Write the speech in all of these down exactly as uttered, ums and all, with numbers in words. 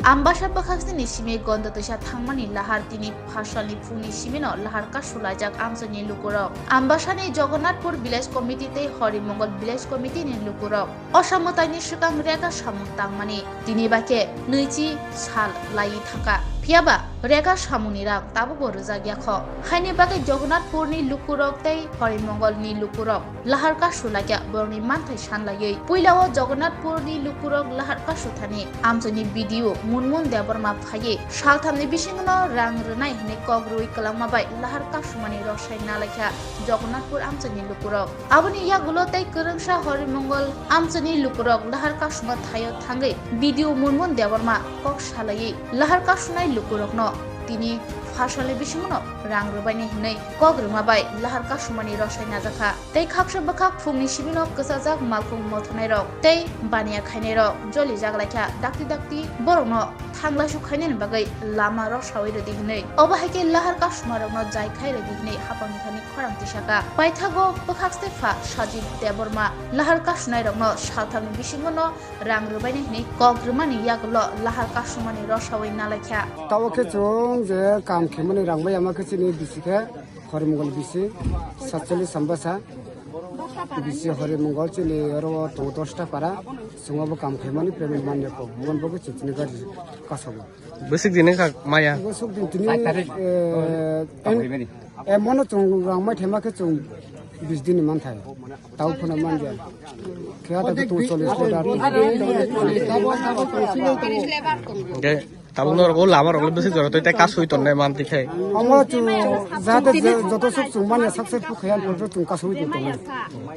Ambasa bwkhaksni simi Gonda twisa thangmani lahar tini phasalni phungni simino lahar kasu laijak amchaini lukurok. Ambasani Jagannathpur Village Committee tei Horimongal Village Committee ni lukurok. O samwtaini swkang rega samung tangmani tini bai khe nwichi sal laiwi thangkha. Phiyaba rega samungni rang tabukbo rwjak ya kho. Haini bagwi Jagannathpurni lukurok tei Horimongalni lukurok lahar kasu laikha borokni manthai san laiwi. Puilao Jagannathpurni lukurok lahar kasu thani amchaini B D O Munmun Debbarma phaiwi salthamni bisingno rang rwnai hwnwi kok rwui kwlangma bai lahar kasumani rosai nalaikha Jagannathpur amchaini lukurok. Aboni yagulo tei kwrwngsa Horimongal amchaini lukurok lahar kasuma thaio thangwi B D O Munmun Debbarma kok salaiwi lahar kasunai lukurokno tini phasalni bisingno rang rwbaini hwnwi kok rwma bai lahar kasumani rosai najakha. Tei khaksa bwkhak phungni sibino kwchajak malkhung mothornairok tei baniya khainairok jolijak laikha dakti dakti borokno thanglaisu khainani bagwi lama rok sawi rwdi hwnwi. Obo hai khe lahar kasumarokno jai khai rwdi hwnwi hapangni thani khorang tisaka. Paithago bwkhakste pha Sajit Debbarma lahar kasunairokno salthamni bisingono rang rwbaini hwnwi kok rwmani yagulo lahar kasumani rok sawi nalaikha. Tabuk khe chwng je kam khaimani rang bai ama khe chini bisi khe Horimongal bisi satchollis Ambasa. Bisi Horimongal chini oro tongo dosta para. Chwng obo kam khaimani payment manya kho. Mon bo khe chini gari kasogo. Bwswk din wngkha maya? Bwswk din tini, eh, en-, eh, mono chwng rang mai thaima khe chwng bis din ni manthai. Tau phano manja. Khe ata khe tongo chollish order. Hwnkhe tabuk norok o lama rok le bwswk jora twi tei kasui tonnai manti khe. Omo chwng jate je-, joto swk chwng manya successful khaiya, joto chwng kasui tong tongo.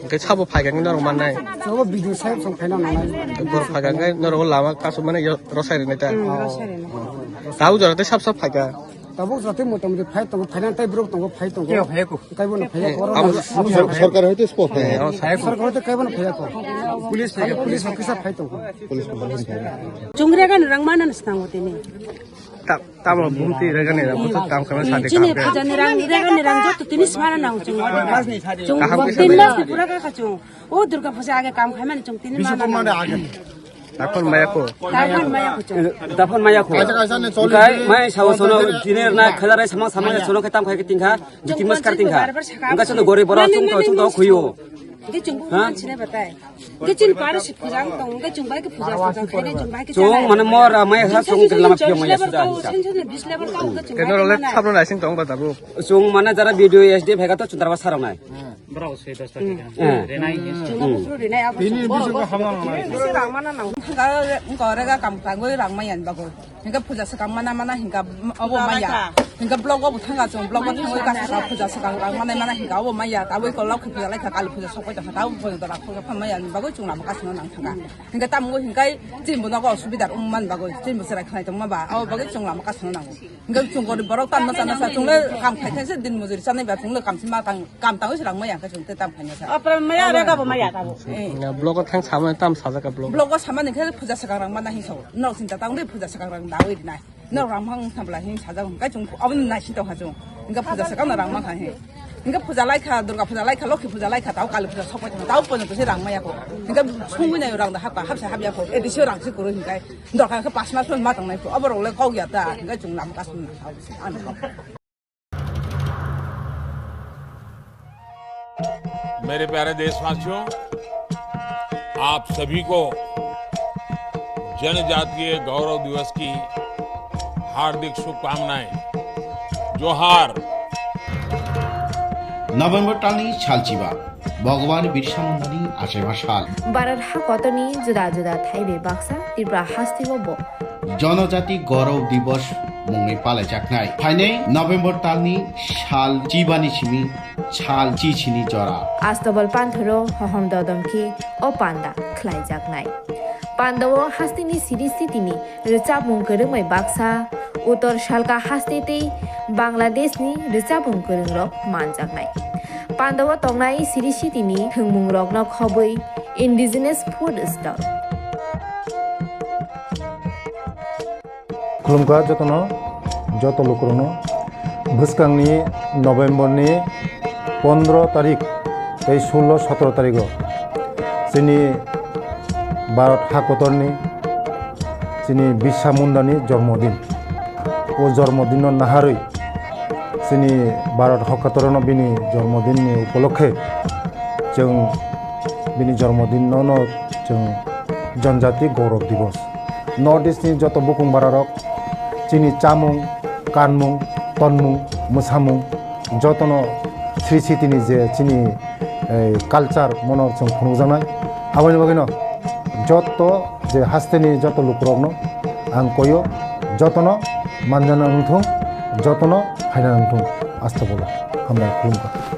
Hwnkhe sabo phaikha hwnkhe norok mannai. Sabo B D O saheb song phaina nangnai. Borok phaikha hwnkhe norok o lama kasumani yo rosai rwnai ta. Hmm, rosai rwnai. Tau jora tei sab sab phaikha. Tabuk jate motamoti phai tongo, phaina tei borok tongo, phai tongo. Kebo phai ko. Kaibo no phai ko. Abo sor-, sorkar hoite spo phai. Sorkar hoite kaibo no phai ko. Police phai, police officer phai tongo. Police phai. Chungre gan rang mana snango tini. Ta-, tamo bumti rega ni rang, busu tam kama sa de. Chini kam de. Phaja ni rang, rega ni rang joto tini smara nang chung. Chung kaham kisa tin de. Mas ni pura ka chung. O Durga Puja age kam khai mani chung tini mana nang. Daphon maya ko. Daphon maya ko chung. Daphon maya ko. Kaisa kaisa ne choli. Kai mai sawo sono diner na khadar rai samang samang sono khe tam khai khe tingkha. Jiti mas kar tingkha. Engka sono gori bora chung to chung to khuyo. Di chung bu man chine batai. Kecil para si pujang tong, kecil bai ke puja puja khai de, chung bai ke. Chung mane mor amai ha chung lama phi mai suda. Sen sen bis level tong, kecil. Keno role sabno naising tong ba tabu. Chung mane jara B D O S D F hai ka to chundra ba sarang nai. Bro se das tak. Renai. Chung bu renai abu. Ini bisa ko hamang nai. Rang mana nang. Ga ko rega kam tang goi rang mai yan ba goi. Hingke puja swkang mana mana hingke obo maya. Hingke block obo thanga chung, block o thangwi kasa puja swkang rang mana mana hingke obo maya. Taboi kolok khe puja laikha, kali puja sokoi tongkha, taboi puja da rakho khe maya ni bagoi chung lama kasino nang thangkha. Hingke tamo hingke chini bo nogo osubidar wng man bagoi, chini bo chwrai khnai tongma ba, abo bagoi chung lama kasino nango. Hingke chung gorib borok tamno chana sa, chung le kam khai khai se din mojuri chanai ba, chung le kam si ma tang, kam tangwi se rang maya khe chung te tam khaina sa. Apra maya, rega bo maya tabo. Eh. Block o thang sama tam sajak block. Block o sama ni khe puja swkang rang mana hingso. Nok sinta tang de puja swkang rang dawi nai. Norok rang mang thamla hin sajak hwn kai chung aboni nai sito ha chung. Hingke puja sakang rang mang kha hin. Hingke puja lai kha, Durga puja lai kha, Lokhi puja lai kha, tao Kali puja sokoi tong, tao pono to se rang maya ko. Hingke sungwi nai rang da hapka, hapsa hapya ko. Edi se rang se kuru hingkai. Dorkar khe pas mas ma tong nai ko. Abo rok le kok ya ta. Hingke chung lam kas. मेरे प्यारे देशवासियों, आप सभी को जनजातीय गौरव दिवस की हार्दिक शुभकामनाएं। जोहार। November talni salchiba, Bhagwan Birsa Mundani achaima sal. Bharat hakotorni juda juda thaibai baksa Tripura hasteo bo Jonojati Gaurav Divas mungwi palaijaknai. Phainai November talni sal chibani simi sal chichini jora. Astabal panthoro hohom dodom khe o panda khlaijaknai. Pandao hasteni siri sitini rwchapmung kwrwngbai baksa, Uttor Salka haste tei Bangladeshni rwchapmung kwrwngrok manjaknai. Pandao tongnai siri sitini thwngmungrokno khobwi Indigenous Food Stall. Khulumkha jotono, joto lukurokno. Bwskangni November ni pondro tarik tei sullo sotro tarigo chini Bharat hakotorni Chini Birsa Mundani jormodin. O jormodinno naharwi chini Bharat hokkatorono bini jormodinni upolokhe chwng bini jormodinno no chwng Janjati Gaurav Divas. North East ni joto bukung bararok chini chamung, kanmung, tonmung, mwsamung jotono Sri Sitini je chini, eh, culture mono chwng phunukjaknai. Aboni bagwino joto je hasteni joto lukurokno ang koyo, jotono manjana wngthung, jotono phaina wngthung. Asta bolo hambai khulumkha.